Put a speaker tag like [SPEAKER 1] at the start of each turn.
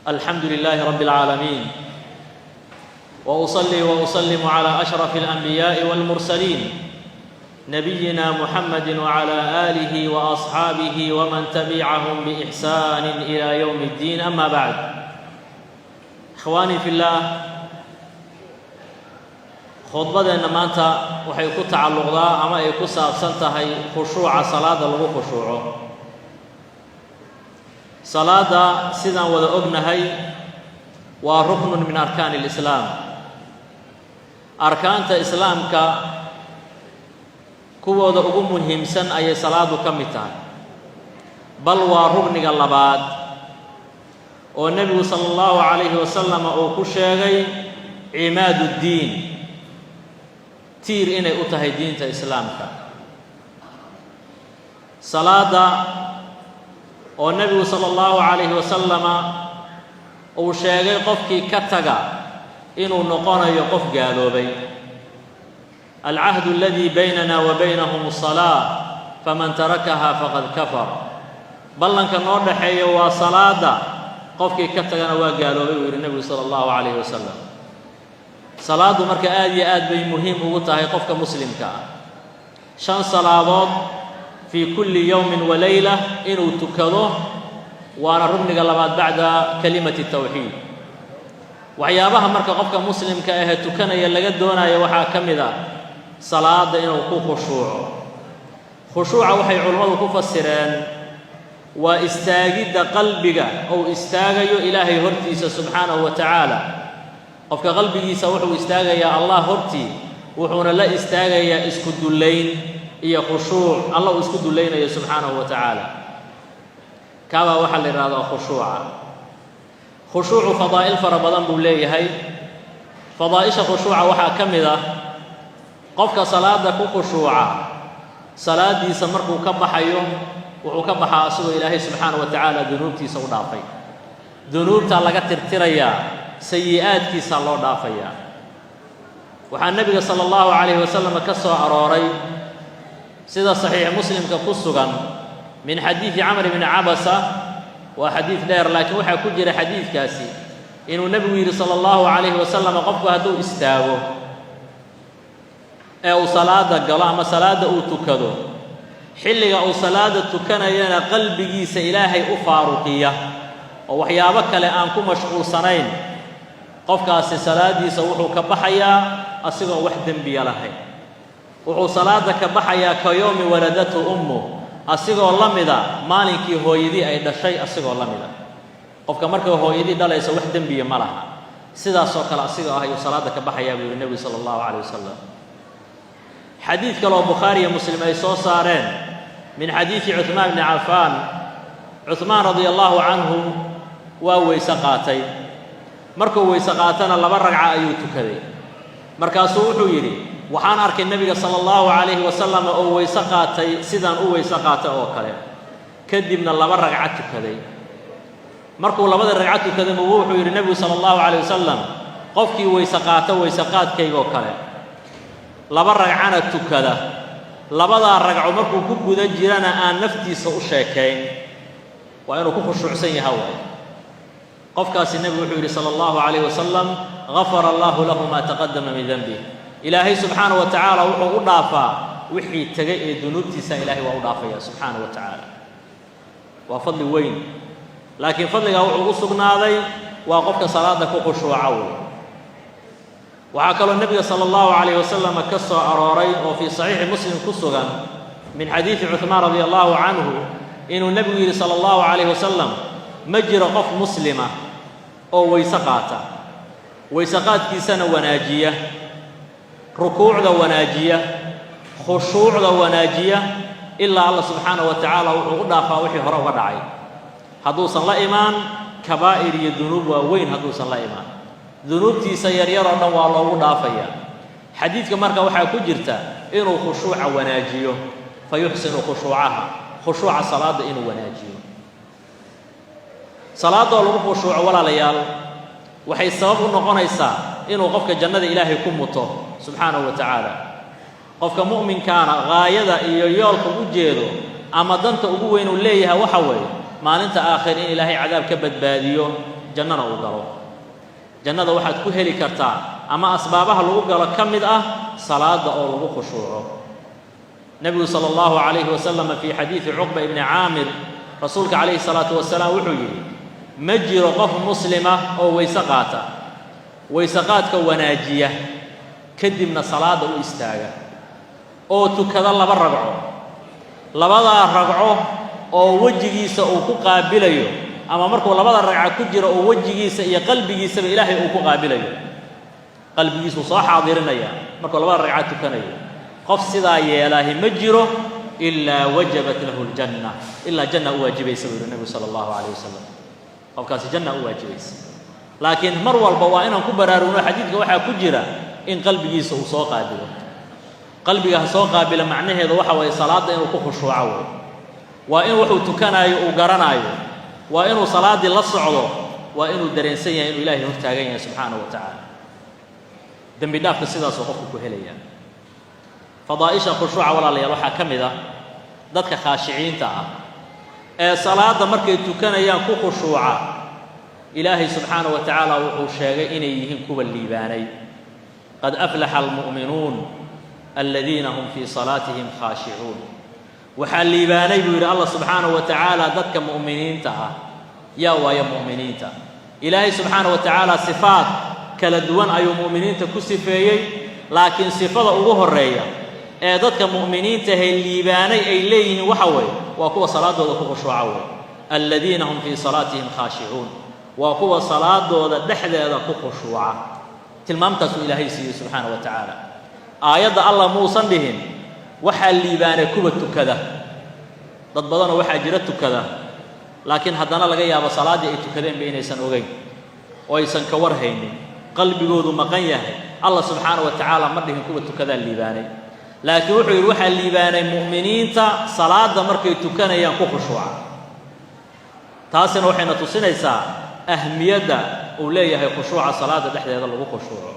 [SPEAKER 1] الحمد لله رب العالمين، واصلي واسلم على اشرف الانبياء والمرسلين، نبينا محمد وعلى اله واصحابه ومن تبعهم باحسان الى يوم الدين. اما بعد، اخواني في الله، Khudbadeenna maanta waxay ku tacalluqdaa ama ay ku saabsan tahay khushuuca salaadda lagu khushuuco. Salaadda, sidaan wada ognahay, waa ruknun min arkaani alislaam. Arkaanta islaamka kuwooda ugu muhiimsan ayay salaaddu ka mid tahay, bal waa rukniga labaad oo Nebigu sala allahu calayhi wasalam uu ku sheegay cimaad uddiin, tiir inay u tahay diinta islaamka. Salaadda oo Nebigu sala allahu calayhi wasalama uu sheegay qofkii ka taga inuu noqonayo qof gaaloobay: "العهد الذي بيننا وبينهم الصلاة، فمن تركها فقد كفر." Ballanka noo dhaxeeya waa salaadda, qofkii ka tagana waa gaaloobay, buu yidhi Nebigu sala allahu calayhi wasalam. Salaaddu marka aad iyo aad bay muhiim ugu tahay qofka muslimka ah, shan salaadood في كل يوم وليلة inuu tukado, waana rukniga labaad بعد كلمة التوحيد. Waxyaabaha marka qofka muslimka ahee tukanaya laga doonayo waxaa ka mid ah salaadda inuu ku khushuuco. Khushuuca waxay culammadu ku fasireen waa istaagidda qalbiga ou istaagayo Ilaahay hortiisa subxaanahu wa tacaala. Qofka qalbigiisa wuxuu istaagayaa Allah hortii, wuxuuna la istaagayaa isku dullayn iyo khushuuc Alla uu isku dullaynayo subxaanahu wa tacaala. Kaabaa waxaa la yidhahdaa khushuuca. Khushuucu fadaa'il fara badan buu leeyahay. Fadaa'isha khushuuca waxaa ka mid ah, qofka salaada ku khushuuca, salaadiisa markuu ka baxayo, wuxuu ka baxaa asagoo Ilaahay subxaana wa tacaala dunuubtiisa u dhaafay. Dunuubtaa laga tirtirayaa, sayi'aadkiisaa loo dhaafayaa. Waxaa Nebiga sala allahu calayhi wasalam ka soo arooray, sida Saxiix Muslimka ku sugan, min xadiidi Camr bni Cabasa. Waa xadiid dheer, laakiin waxaa ku jira xadiidkaasi inuu Nebigu yidhi sala allahu calayhi wasalam: qofku hadduu istaago ee uu salaada galo ama salaadda uu tukado, xilliga uu salaada tukanayana qalbigiisa Ilaahay u faaruqiya oo waxyaabo kale aan ku mashquulsanayn, qofkaasi salaaddiisa wuxuu ka baxayaa asigoon wax dembiya lahayn. Wuxuu salaadda ka baxayaa كيوم ولدته أمه, asigoo la mida maalinkii hooyadii ay dhashay, asigoo la mida. Qofka marka hooyadii dhalaysa wax dembiya ma laha, sidaasoo kale asigoo ah ayuu salaadda ka baxayaa, buu yihi Nebigu sala allahu calayh wasalam. Xadiid kaleoo Bukhaari iyo Muslim ay soo saareen, min xadiidi Cuhmaan bni Cafaan, Cuhmaan radia allahu canhu waa weyse qaatay. Markuu weyse qaatana laba ragca ayuu tukaday. Markaasuu wuxuu yidhi: "Waxaan arkay Nebiga sala allahu calayhi wasalam oo weyse qaatay sidaan u weyse qaatay oo kale, kadibna laba ragca tukaday." Markuu labada ragco tukaday buu wuxuu yidhi Nebigu sala allahu calayh wasalam: "Qofkii weyse qaata weyse qaadkaygoo kale, laba ragcana tukada, labadaa ragco markuu ku guda jirana aan naftiisa u sheekayn," waa inuu ku khushuucsan yaha waay, qofkaasi Nebigu wuxuu yidhi sala allahu calayhi wasalam: "غفر الله له ما تقدم من ذنبه." Ilaahay subxaana wa tacaala wuxuu u dhaafaa wixii tegay ee dunuubtiisa. Ilaahay waa u dhaafaya subxaana wa tacaala. Waa fadli weyn, laakiin fadligaa wuxuu u sugnaaday waa qofka salaadda ku khushuuca wey. Waxaa kaloo Nebiga sala allahu calayh wasalam ka soo arooray oo fii Saxiixi Muslim ku sugan, min xadiidi Cuhmaan radia allahu canhu, inuu Nebigu yidhi sala allahu calayh wasalam: "Ma jiro qof muslima oo weyse qaata, weyse qaadkiisana wanaajiya, rukuucda wanaajiya, khushuucda wanaajiya, ilaa Alla subxaana wa tacaala wuxuu u dhaafaa wixii hore uga dhacay, hadduusan la imaan kabaa'ir iyo dunuub waaweyn. Hadduusan la imaan, dunuubtiisa yaryar oo dhan waa loogu dhaafayaa." Xadiidka marka waxaa ku jirta inuu khushuuca wanaajiyo, فيحسن خشوعها, khushuuca salaadda inuu wanaajiyo. Salaadoo lagu khushuuco, walaalayaal, waxay sabab u noqonaysaa inuu qofka jannada Ilaahay ku muto subxaanahu wa tacaala. Qofka mu'minkaana gaayada iyo yoolka u jeedo ama danta ugu weyn uu leeyahay waxa weeye maalinta aakhir in Ilaahay cadaab ka badbaadiyo. Jannana uu galo. Jannada waxaad ku heli kartaa ama asbaabaha lagu galo ka mid ah salaada oo lagu khushuuco. Nebigu sala allahu calayhi wasalam, fii xadiidi Cuqba ibni Caamir, rasuulka calayhi salaatu wasalaam wuxuu yidhi: "Ma jiro qof muslima oo weyse qaata, weyse qaadka wanaajiya, kadibna salaadda u istaaga oo tukada laba ragco, labadaa ragco oo wejigiisa uu ku qaabilayo, ama markuu labada ragca ku jiro oo wejigiisa iyo qalbigiisaba Ilaahay uu ku qaabilayo, qalbigiisuu soo xaadirinaya markuu labada ragca tukanayo, qof sidaa yeelaahi ma jiro ilaa wajabat lahu ljanna, ilaa janna u waajibaysa," buu yihi Nebigu sala allahu calayh wasalam. Qofkaasi janna u waajibaysa. Laakiin mar walba waa inaan ku baraarugno, xadiidka waxaa ku jira in qalbigiisa uu soo qaabilo. Qalbiga ha soo qaabila macnaheedu waxa waye salaadda inuu ku khushuuco wey, waa in wuxuu tukanaayo uu garanaayo, waa inuu salaaddii la socdo, waa inuu dareensan yahay inuu Ilaahay hortaagan yahay subxaanahu wa tacaala. Dembi dhaafka sidaasuu qofku ku helaya. Fadaa'isha khushuuca, walaalayaal, waxaa ka mid ah dadka khaashiciinta ah ee salaadda markay tukanayaan ku khushuuca, Ilaahay subxaanahu wa tacaala wuxuu sheegay inay yihiin kuwa liibaanay. "Qad aflaxa almu'minuun aladiina hum fii salaatihim khaashicuun." Waxaa liibaanay, buu yidhi Allah subxaanahu wa tacaala, dadka mu'miniinta ah. Yaa waayo mu'miniinta? Ilaahay subxaanahu wa tacaala sifaad kala duwan ayuu mu'miniinta ku sifeeyey, laakiin sifada ugu horreeya ee dadka mu'miniinta ahe liibaanay ay leeyihiin waxa weeye waa kuwa salaadooda ku khushuuca wey. "Aladiina hum fii salaatihim khaashicuun" waa kuwa salaadooda dhexdeeda ku khushuuca. Tilmaamtaasuu Ilaahay siiyey subxaana wa tacaala. Aayadda Allah muusan dhihin waxaa liibaanay kuwa tukada. Dad badanoo waxaa jira tukada, laakiin haddana laga yaabo salaaddii ay tukadeenba inaysan ogeyn oo aysan ka war haynin, qalbigoodu maqan yahay. Allah subxaana wa tacaala ma dhihin kuwa tukadaa liibaanay, laakiin wuxuu yidhi waxaa liibaanay mu'miniinta salaadda markay tukanayaan ku khushuuca. Taasina waxayna tusinaysaa ahmiyadda uu leeyahay khushuuca salaadda dhexdeeda lagu khushuuco.